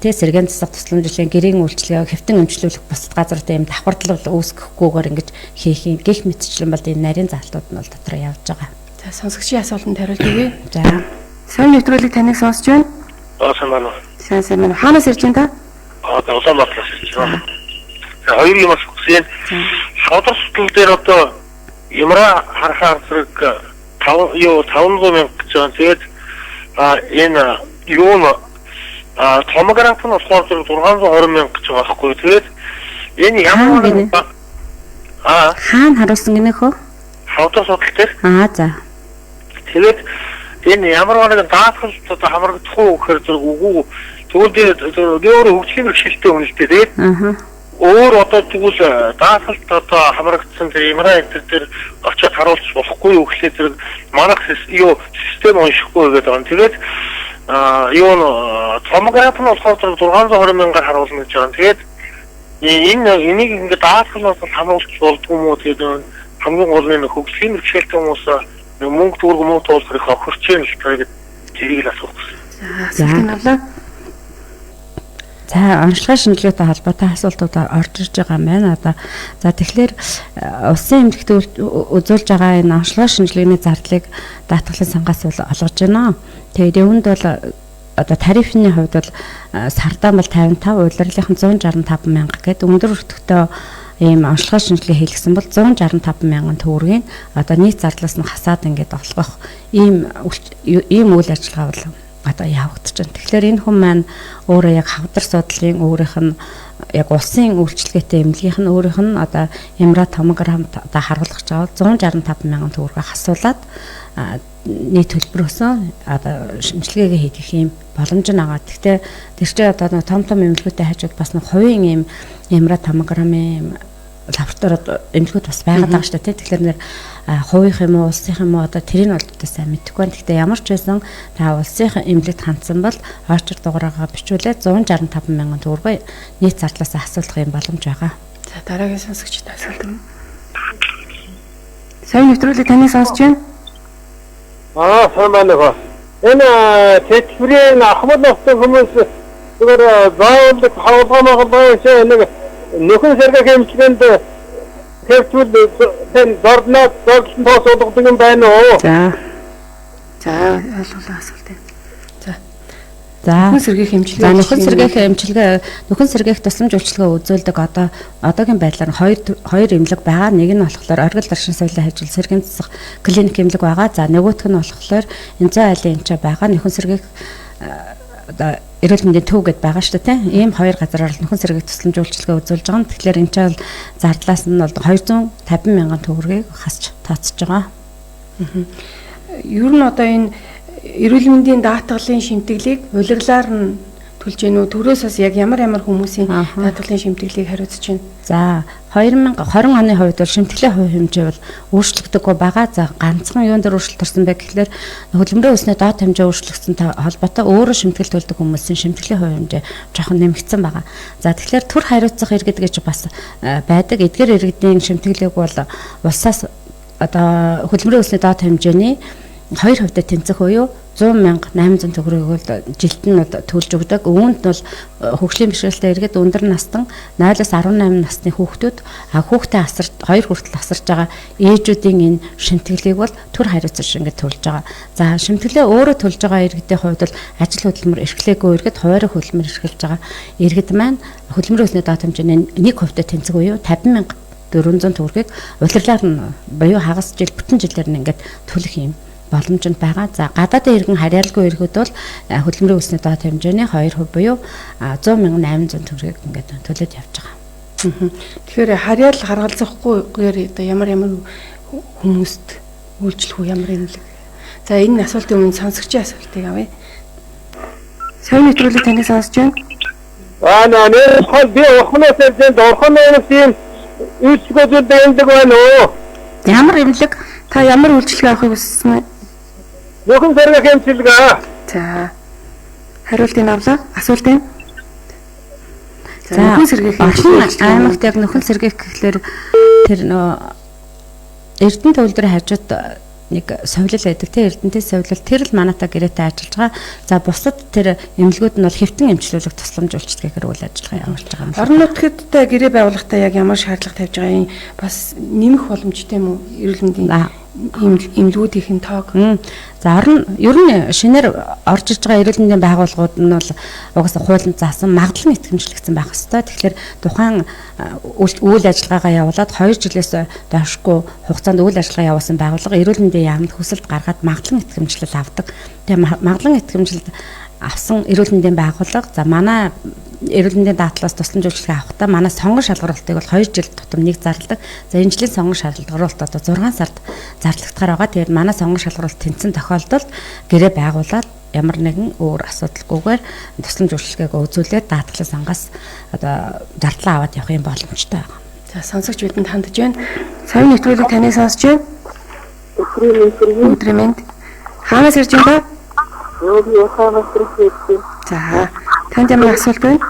тий сэргээн засах тусламж үйлчилгээ, гэрийн үйлчилгээ, хэвтэн эмчлүүлэх бусад газруудын юм давхардал бол үүсгэхгүйгээр ингэж хийх юм гэх мэтчлэн бол энэ нарийн залтууд нь бол дотор явж байгаа. За сонсогчийн асуултанд хариулт өгье. За сайн нэвтрүүлгийг таныг сонсож байна. Сайн байна уу? Сайн сайн байна. Хаанаас ирж байна та? Улаанбаатараас ирж байна. За хоёр юм асуусан. Шударга судал дээр одоо юмраа харахаар зэрэг 500 мянга гэж байгаа. Тэгээд энэ юу н томограф нь болохоор зэрэг 620 мянга гэж байгаа байхгүй. Тэгээд энэ ямар хаана харуулсан гинэ хөө? Шударга судал дээр. За. Тэгээд энэ ямар нэгэн даатгал одоо хамрагдах уу гэхээр зэрэг үгүй. Тэгвэл би өөрөө хөгжлийн бэрхшээлтэй хүн л дээ. Тэгээд өөр одоо тэгвэл даатгалт одоо хамрагдсан тэр MRI энэ дээр очиод харуулж болохгүй юу гэхлээр зэрэг манайх юу систем уншихгүй гэдэг байгаа. Тэгээд юу н томограф нь болохоор 620 мянгаар харуулна гэж байгаа. Тэгээд энэ энийг ингээд даатгал бол хамруулж болдгүй юм уу? Тэгээд хамгийн гол нь хөгжлийн бэрхшээлтэй хүмүүс мөнгө төгрөг муу туулах их охирч юм л тэгээд тэрийг л асуух гэсэн. За асуултыг авлаа. За онцлог шинжилгээтэй холбоотой асуултууд орж ирж байгаа юм байна. Одоо за тэгэхээр улсын эмнэлэгт үзүүлж байгаа энэ онцлог шинжилгээний зардлыг даатгалын сангаас бол олгож байна. Тэгээд үүнд бол одоо тарифны хувьд бол сардаа бол 55, улирлынх нь 165 мянга гээд өндөр өртөгтэй ийм онцлог шинжилгээ хийлгсэн бол 165 мянган төгрөгийн одоо нийт зардлаас нь хасаад ингээд олгох ийм үйл ажиллагаа бол одоо явагдаж байна. Тэгэхээр энэ хүн маань өөрөө яг хавдар судлалын өөрийнх нь яг улсын үйлчилгээтэй эмнэлгийнх нь өөрийнх нь одоо MRI томограмм одоо харуулах гэж байгаа 165 мянган төгрөгөө хасуулаад нийт төлбөрөөсөө одоо шинжилгээгээ хийх юм боломж нь байгаа. Гэхдээ тэр чинь одоо том том эмнэлгүүдтэй хажууд бас нэг хувийн ийм MRI томограммын лабораториуд эмнэлгүүд бас байгаад байгаа шүү дээ. Тэгэхээр нэр Хувийнх юм уу, улсынх юм уу одоо тэрийг бол одоо сайн мэдэхгүй байна. Гэхдээ ямар ч байсан та улсын эмнэлэгт хандсан бол очир дугаараа бичүүлээд 165 мянган төгрөгөө нийт зардлаас асуулах юм боломж байгаа. За дараагийн сонсогчд асуулт өгнө. Сайн нэвтрүүлгийг таны сонсож байна. Аа, сайн байна уу. Энэ тэтгэврийн ахмад насны хүмүүс зүгээр заавал хавлгаа магалгаа гэсэн нэг нөхөн сэргээх эмчилгээнд хэвчүүл тэн зордноо зордсон тооцоолгодог юм байна уу? За. За, ойлголоо асуулт. За. За. Нөхөн сэргээх эмчилгээ. За, нөхөн сэргээх эмчилгээ, нөхөн сэргээх тусламж үйлчилгээ үзүүлдэг одоо одоогийн байдлаар хоёр эмнэлэг байгаа. Нэг нь болохоор оргил даршин соёлын хажил сэргийн засах клиник эмнэлэг байгаа. За, нөгөөх нь болохоор Энзэн айлын эмчээ байгаа. Нөхөн сэргээх одоо эрүүл мэндийн төв гэдээ байгаа шүү дээ, тийм. Ийм хоёр газараар нөхөн сэргээх тусламж үйлчилгээ үзүүлж байгаа. Тэгэхээр энэ ч бол зардлаас нь бол 250 мянган төгрөгийг хасч тооцож байгаа. Ер нь одоо энэ эрүүл мэндийн даатгалын шимтгэлийг улирлаар нь төлж гэнэ үү? Төрөөс бас яг ямар ямар хүмүүсийн даатгалын шимтгэлийг хариуцж байна? За, 2020 оны хувьд бол шимтгэлийн хувь хэмжээ бол өөрчлөгдөггүй байгаа. За, ганцхан юун дээр өөрчлөлт орсон бэ гэхлээр хөдөлмөрийн өснөө доод хэмжээ өөрчлөгдсөн холбоотой өөрөө шимтгэл төлдөг хүмүүсийн шимтгэлийн хувь хэмжээ жоохон нэмэгдсэн байгаа. За, тэгэхээр төр хариуцах иргэд гэж бас байдаг. Эдгээр иргэдийн шимтгэлийг бол улсаас одоо хөдөлмөрийн өснөө доод хэмжээний 2% тэнцэх буюу 100,800 төгрөгийг бол жилд нь төлж өгдөг. Үүнд нь бол хөгжлийн бэрхшээлтэй иргэд өндөр настан 0-аас 18 насны хүүхдүүд хүүхдээ асар 2 хүртэл асарч байгаа ээжүүдийн энэ шимтгэлийг бол төр хариуцаж ингээд төлж байгаа. За, шимтгэлээ өөрөө төлж байгаа иргэдийн хувьд бол ажил хөдөлмөр эрхлээгүй иргэд, хуваарь хөдөлмөр эрхэлж байгаа иргэд маань хөдөлмөрийн өснөө доод хэмжээний 1% тэнцэх буюу 50,400 төгрөгийг улирлаар нь буюу хагас жил бүтэн жилээр нь ингээд төлөх юм боломж нь байгаа. За, гадаадын иргэн харьяалгүй иргэд бол хөдөлмөрийн өснөө доод хэмжээний 2% буюу 100,800 төгрөгийг ингээд төлөөд явж байгаа. Тэгэхээр харьяал харгалзахгүйгээр одоо ямар ямар хүмүүст үйлчлэх үү, ямар эмнэлэг? За, энэ асуултын өмнө сонсогчийн асуултыг авъя. Сайн нэвтрүүлгийг таны сонсож байна. Аа, нэр хол би урхнаас ярьж байна. Урхан ийм үйлчлэг үзүүлдэг эмнэлэг байна уу? Ямар эмнэлэг? Та ямар үйлчлэг авахыг хүссэн вэ? Нөхөн сэргээх эмчилгээ. За. Хариултыг авлаа. Асуултыг. За, нөхөн сэргээх эмчилгээ. Аймагт яг нөхөн сэргээх гэхлээр тэр нөө Эрдэнэ төвлөрийн хажууд нэг совилол байдаг тийм, Эрдэнэтийн совилол тэр л манайтай гэрээтэй ажиллаж байгаа. За, бусад тэр эмнэлгүүд нь бол хэвтэн эмчлүүлэх тусламж үйлчилгээгээр үйл ажиллагаа явуулж байгаа юм. Орон нутгадтай гэрээ байгууллагатай яг ямар шаардлага тавьж байгаа юм? Бас нэмэх боломжтой юм уу эрүүл мэндийн эмнэлгүүдийн тоог? За, орон ер нь шинээр орж иж байгаа эрүүл мэндийн байгууллагууд нь бол угаасаа хуулинд заасан магадлан итгэмжлэгдсэн байх ёстой. Тэгэхээр тухайн үйл ажиллагаагаа явуулаад 2 жилээс доошгүй хугацаанд үйл ажиллагаа явуулсан байгууллага эрүүл мэндийн яамд хүсэлт гаргаад магадлан итгэмжлэл авдаг. Тэгээ магадлан итгэмжлэлд авсан эрүүл мэндийн байгууллага, за манай эрүүл мэндийн даатгалаас тусламж үйлчилгээ авахдаа манай сонгон шалгаруултыг бол 2 жил тутам нэг зарладаг. За, энэ жилийн сонгон шалгаруулалт одоо 6 сард зарлагдахаар байгаа. Тэгээд манай сонгон шалгаруулалт тэнцсэн тохиолдолд гэрээ байгуулад ямар нэгэн өөр асуудалгүйгээр тусламж үйлчилгээг үзүүлээд даатгалын сангаас одоо зардлаа аваад явах юм боломжтой байгаа. За, сонсогч бидэнд хандж байна. Сайн нэвтрүүлгийг таны сонсож байна. Өдрийн мэнд. Хаанаас ирж байна та? Өөний хаанаас ирж байна? За, танд ямар асуулт байна?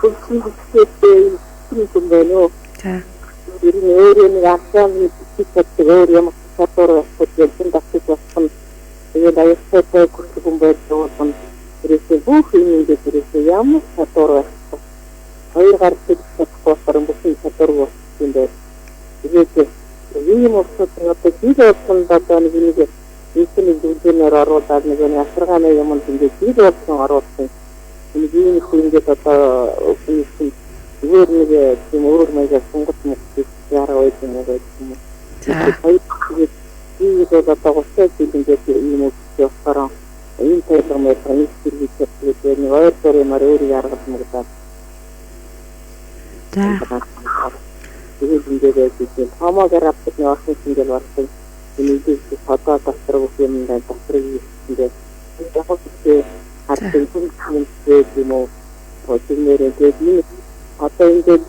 Хөгжлийн хөтөлбөртэй юм байна уу? За. Ер нь өөрөө нэг албаны чаддаг өөр юм чадвар байхгүй юм давтаж болох нь тэгээд аюултай хүртэл хүн байдаг бол тэрээсээ бүх юм ингээд тэрээсээ ямар чадвар байхгүй. Хоёр гар чадахгүй болохоор бүх юм чадвар болсон юм байна. Тэгээд ийм улсууд одоо жил болгонд одоо нэг нэг нийтийн зөвлөгөөнөөр оруулаад нэг асаргааны юмд ингээд жил болгон оруулсан. Нэг ийм их ингээд одоо хүмүүс чинь зүгээр нэг тийм өөр маягаар сунгаж мөнгө яраа байж юм байж юм. За, тэгээд ийм бол одоо 30 жил ингээд ийм үг явахаар ийм тайлбар маягаар нэг зэрэг тэгээд нэг ойр зур юмар өөрөө яргал мөгдөө. За. Тэгээд ингээд байж тийм томоогоор авдаг нэг орхон ингээд болсон. Энэ үдээс одоо дотор бүх юм дотор ингээд яг л хардсан юм юм уу? Тэгмээрээ тэгээд энэ одоо ингээд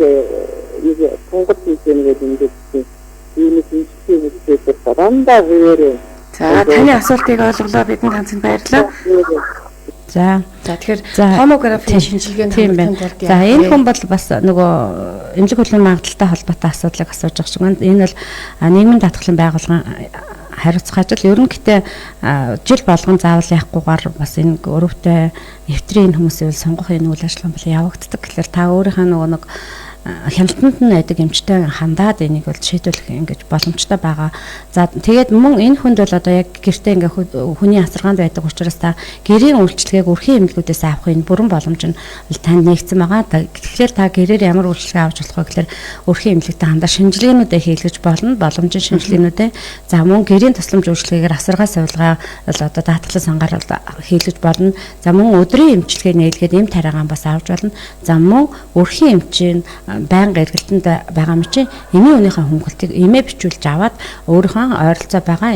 нэг тунгалт хийх юм гээд ингээд Тиймээс эмчилгээ хийхдээ дандаа зүгээр. За таны асуултыг ойлголоо, бидэнд хандсанд баярлалаа. За. За тэгэхээр томографийн шинжилгээнд хамрагдахын тулд За энэ хүн бол бас нөгөө эмнэлэг хөдөлмөрийн магадлалтай холбоотой асуудлыг асууж байгаа шиг байна. Энэ бол нийгмийн даатгалын байгууллагын хариуцах ажил. Ер нь гэтээ жил болгон заавал яахгүйгээр бас энэ өрөвтэй нэвтрийн хүмүүсийг бол сонгох энэ үйл ажиллагаа бол явагддаг. Тэгэхээр та өөрийнхөө нөгөө нэг хяналтанд нь байдаг эмчтэй хандаад энийг бол шийдвэрлэх ингэж боломжтой байгаа. За тэгээд мөн энэ хүнд бол одоо яг гэртээ ингээ хүний асаргаанд байдаг учраас та гэрийн үйлчилгээг өрхийн эмнэлгүүдээс авах энэ бүрэн боломж нь танд нэгдсэн байгаа. Тэгэхээр та гэрээр ямар үйлчилгээ авч болох вэ гэхээр өрхийн эмнэлэгтэй хандаа шинжилгээнүүдээ хийлгэж болно. Боломжийн шинжилгээнүүдээ. За мөн гэрийн тусламж үйлчилгээгээр асаргаа сувилгаа бол одоо даатгалын сангаар хийлгэж болно. За мөн өдрийн эмчилгээ нээлгээд эм тариагаан бас авч болно. За мөн өрхийн эмчийн байнга эргэлтэнд байгаа мэт эмийн үнийхээ хөнгөлтийг эмээ бичүүлж аваад өөрийнхөө ойролцоо байгаа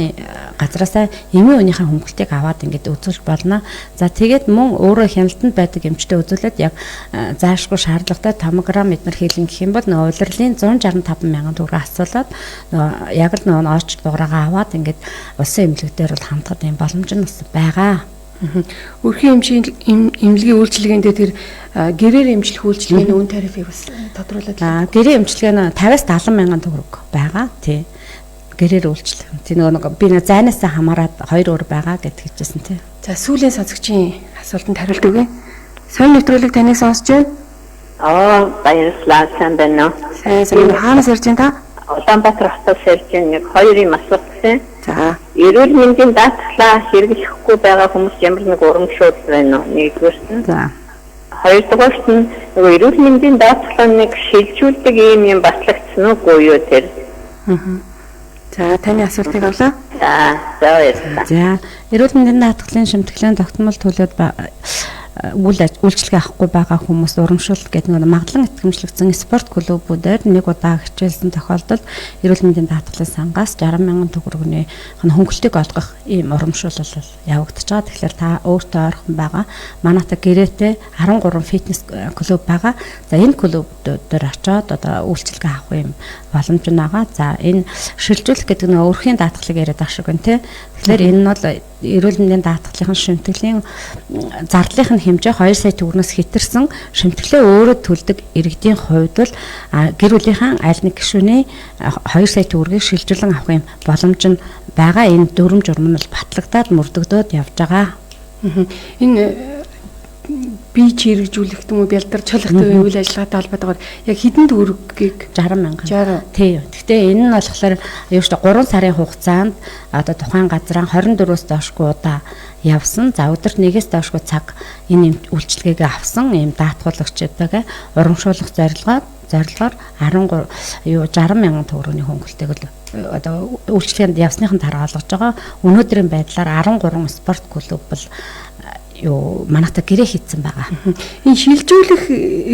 газраасаа эмийн үнийхээ хөнгөлтийг аваад ингээд үзүүлж болно. За тэгээд мөн өөрөө хяналтанд байдаг эмчтэй үзүүлээд яг заашгүй шаардлагатай томограм эднэр хийлэн гэх юм бол нөгөө улирлын 165 мянган төгрөг асуулаад нөгөө яг л нөгөө орч дугаараа аваад ингээд улсын эмнэлэг дээр бол хандхад юм боломж нь бас байгаа. Өрхийн эмнэлгийн үйлчилгээндээ тэр гэрээр эмчлэх үйлчилгээний үн тарифыг бас тодруулаад. Гэрээ эмчилгээ нь 50-аас 70 мянган төгрөг байгаа. Тий. Гэрээр үйлчлэх. Тий нөгөө нэг би нэг зайнаасаа хамаарат хоёр өөр байгаа гэдг хэлжсэн тий. За сүүлийн сонсогчийн асуултанд хариулт өгье. Соёл нэвтрүүлэг таныг сонсож байна. Баярлалаа. Сайн байна уу? Сайн. Хаанаас ярьж байна та? Улаанбаатар хотоос ярьж байна. Нэг хоёр юм асуух гэсэн. За. Эрүүл мэндийн даатгалаа хэрэглэхгүй байгаа хүмүүс ямар нэг урамшуул байна уу? Нэгдүгээрт нь. За. Хоёрдугаарт нь нөгөө эрүүл мэндийн даатгалаа нэг шилжүүлдэг ийм юм батлагдсан уугүй юу тэр? За таны асуултыг авлаа. За баярлалаа. За эрүүл мэндийн даатгалын шимтгэлийн тогтмол төлөөд үйлчилгээ авахгүй байгаа хүмүүс урамшуулт гэдэг нэг магадлан итгэмжлэгдсэн спорт клубүүдээр нэг удаа хичээлсэн тохиолдолд эрүүл мэндийн даатгалын сангаас 60 мянган төгрөгийн хөнгөлтийг олгох ийм урамшуулал явагдаж байгаа. Тэгэхээр та өөртөө ойрхон байгаа манайхаа гэрээтэй 13 фитнес клуб байгаа. За энэ клубүүдээр очиод одоо үйлчилгээ авах юм боломж нь байгаа. За энэ шилжүүлэх гэдэг нь өрхийн даатгалыг яриад байгаа шиг байна те. Тэгэхээр энэ нь бол эрүүл мэндийн даатгалын шимтгэлийн зардлын хэмжээ 2 сая төгрөгнөөс хэтэрсэн шимтгэлээ өөрөө төлдөг иргэдийн хувьд бол гэр бүлийнхаа аль нэг гишүүний 2 сая төгрөгийг шилжүүлэн авах юм боломж нь байгаа. Энэ дүрэм журам нь бол батлагдаад мөрдөгдөөд явж байгаа. Энэ бие чирэгжүүлэх юм уу бялдар чалах төвийн үйл ажиллагаатай холбоотойгоор яг хэдэн төгрөгийг 60 мянган. Тий. Гэхдээ энэ нь болохоор юу шүү дээ 3 сарын хугацаанд одоо тухайн газраа 24-өөс доошгүй удаа явсан. За өдөрт 1-ээс доошгүй цаг энэ үйлчилгээг авсан ийм даатгуулагчдаа урамшуулах зорилгоор 13 60 мянган төгрөгийн хөнгөлтийг л одоо үйлчилгээнд явсныхан дараа олгож байгаа. Өнөөдрийн байдлаар 13 спорт клуб бол юу манайхаа гэрээ хийцэн байгаа. Энэ шилжүүлэх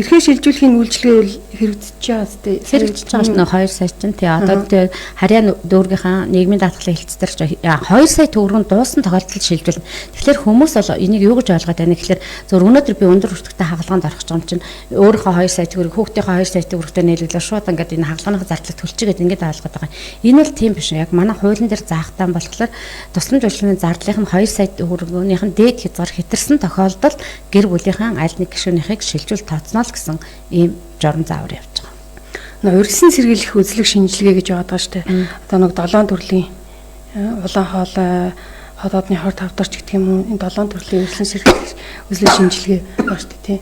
эрхээ шилжүүлэхийн үйлчилгээ бол хэрэгжиж байгаа зү? Хэрэгжиж байгаа шүү дээ 2 сая чинь. Тий одоо тэгээ харьяа дүүргийнхаа нийгмийн даатгалын хэлцээр 2 сая төгрөг нь дууссан тохиолдолд шилжүүлнэ. Тэгэхээр хүмүүс бол энийг юу гэж ойлгоод байна гэхээр зөв өнөөдөр би өндөр өртөгтэй хагалгаанд орох юм чинь өөрийнхөө 2 сая төгрөг хүүхдийнхээ 2 сая төгрөгтэй нийлүүлээ шууд ингээд энэ хагалгааныхаа зардлыг төлчихгээд ингээд ойлгоод байгаа. Энэ бол тийм биш. Яг манай хуулийн дээр заахтан болохоор тусламж үйлчилгээний зардлынх нь 2 сая төгрөгнийх нь дээд хязгаар хэтэрсэн тохиолдолд гэр бүлийнхээ аль нэг гишүүнийхийг шилжүүл тооцно л гэсэн ийм журам заавар явж байгаа. Нөө урьдчилан сэргийлэх үзлэг шинжилгээ гэж яваад байгаа шүү дээ. Одоо нэг 7 төрлийн улаан хоолой, ходоодны хор тавдарч гэдэг юм уу энэ 7 төрлийн урьдчилан сэргийлэх үзлэг шинжилгээ байгаа шүү дээ, тийм.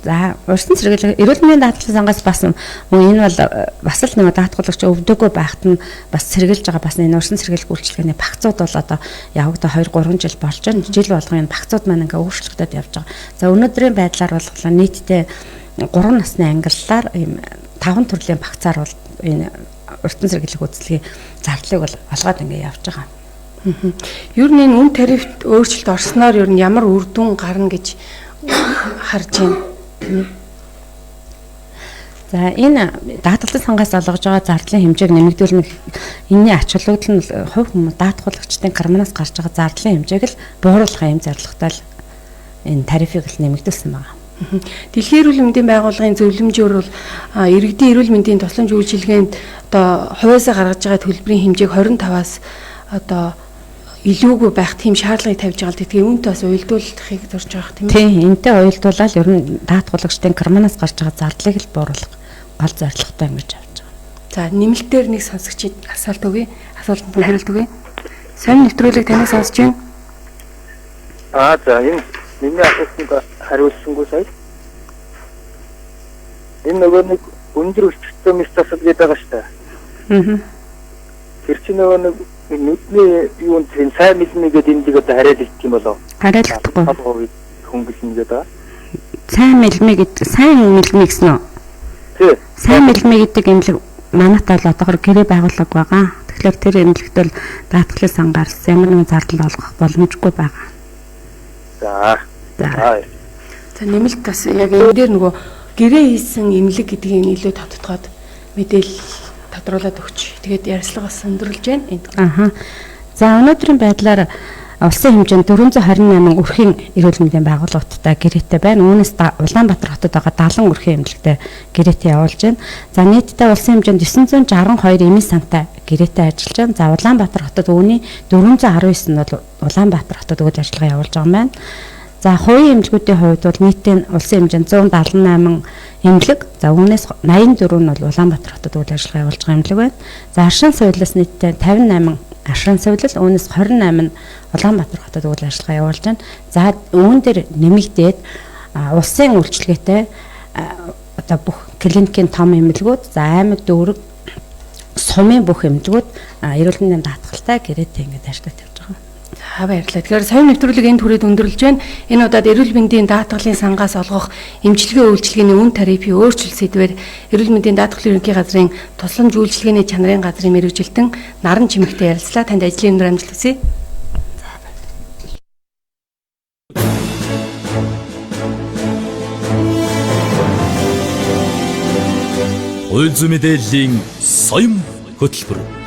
За урьдчилан сэргийлэх эрүүл мэндийн даатгалын сангаас бас мөн энэ бол бас л нэг даатгуулагч өвдөгөө байхад нь бас сэргийлж байгаа бас энэ урьдчилан сэргийлэх үйлчилгээний багцууд бол одоо явагдаа 2 3 жил болж байна. Жил болгон энэ багцууд маань ингээ өөрчлөгдөд явж байгаа. За өнөөдрийн байдлаар бол нийтдээ 3 насны ангиллаар ийм 5 төрлийн багцаар бол энэ урьдчилан сэргийлэх үйлчилгээний зардлыг бол олгоод ингээ явж байгаа. Ер нь энэ үн тарифт өөрчлөлт орсноор ер нь ямар үр дүн гарна гэж харж байна? За энэ даатгалын сангаас олгож байгаа зардлын хэмжээг нэмэгдүүлнэ. Энэний ач холбогдол нь хувь хүмүүс даатгуулагчдын карманаас гарч байгаа зардлын хэмжээг л бууруулах юм зорилготой л энэ тарифыг л нэмэгдүүлсэн байна. Дэлхийн эрүүл мэндийн байгууллагын зөвлөмжөөр бол иргэдийн эрүүл мэндийн тусламж үйлчилгээнд одоо хувиасаа гаргаж байгаа төлбөрийн хэмжээг 25-аас одоо илүүгүй байх тийм шаардлагыг тавьж байгаа л гэдгийг үүнтэй бас уялдуулахыг зорж байгаа тийм ээ. Тийм, энтэй уялдуулаад ер нь даатгуулагчдын карманаас гарч байгаа зардлыг л бууруулах гол зорилготой ингэж авч байгаа. За, нэмэлтээр нэг сонсогчид асуулт өгье. Асуултанд нь хариулт өгье. Сонин нэвтрүүлэг таныг сонсож байна. Аа за, энэ миний асуултанд хариулсангүй сая. Энэ нөгөө нэг өндөр өсөлттэй мэс засал гэдэг байгаа шүү дээ. Аа. Тэр чинь нөгөө нэг нүдний юунд энэ сайн мэлмэ гэдэг эндийг одоо хариалагдах юм болов? Хариалагдахгүй. Хөнгөлнө гэдэг байгаа. Сайн мэлмэ гэдэг, сайн мэлмэ гэсэн үү? Тий. Сайн мэлмэ гэдэг эмнэлэг манайтай бол одоохор гэрээ байгуулаг байгаа. Тэгэхээр тэр эмнэлэгт бол даатгалын сангаас ямар нэгэн зардал олгох боломжгүй байгаа. За. За. За, нэмэлт бас яг энэ дээр нөгөө гэрээ хийсэн эмнэлэг гэдгийг илүү тодтогоод мэдээлэл тодруулаад өгч. Тэгээд ярилцлага бас өндөрлөж байна. Энд. Аха. За, өнөөдрийн байдлаар улсын хэмжээнд 428 өрхийн эрүүл мэндийн байгууллагуудтай гэрээтэй байна. Үүнээс Улаанбаатар хотод байгаа 70 өрхийн эмнэлэгтэй гэрээтэй явуулж байна. За, нийтдээ улсын хэмжээнд 962 эмийн сантай гэрээтэй ажиллаж байна. За, Улаанбаатар хотод үүний 419 нь бол Улаанбаатар хотод үйл ажиллагаа явуулж байгаа юм байна. За, хувийн эмнэлгүүдийн хувьд бол нийтдээ улсын хэмжээнд 178 эмнэлэг. За, үүнээс 84 нь бол Улаанбаатар хотод үйл ажиллагаа явуулж байгаа эмнэлэг байна. За, аршин сувилаас нийтдээ 58 аршин сувилал, үүнээс 28 нь Улаанбаатар хотод үйл ажиллагаа явуулж байна. За, үүн дээр нэмэгдээд улсын үйлчилгээтэй одоо бүх клиникийн том эмнэлгүүд, за аймаг, дүүрэг, сумын бүх эмнэлгүүд эрүүл мэндийн даатгалтай гэрээтэй ингээд ажиллаж тавьж байгаа. За, баярлалаа. Тэгэхээр соёл нэвтрүүлэг энэ түрээд өндөрлөж байна. Энэ удаад эрүүл мэндийн даатгалын сангаас олгох эмчилгээ үйлчилгээний үн тарифын өөрчлөлт сэдвээр эрүүл мэндийн даатгалын ерөнхий газрын тусламж үйлчилгээний чанарын газрын мэргэжилтэн Наран Чимэгтэй ярилцлаа. Танд ажлын өндөр амжилт хүсье. Хууль зүйн мэдээллийн соём хөтөлбөр.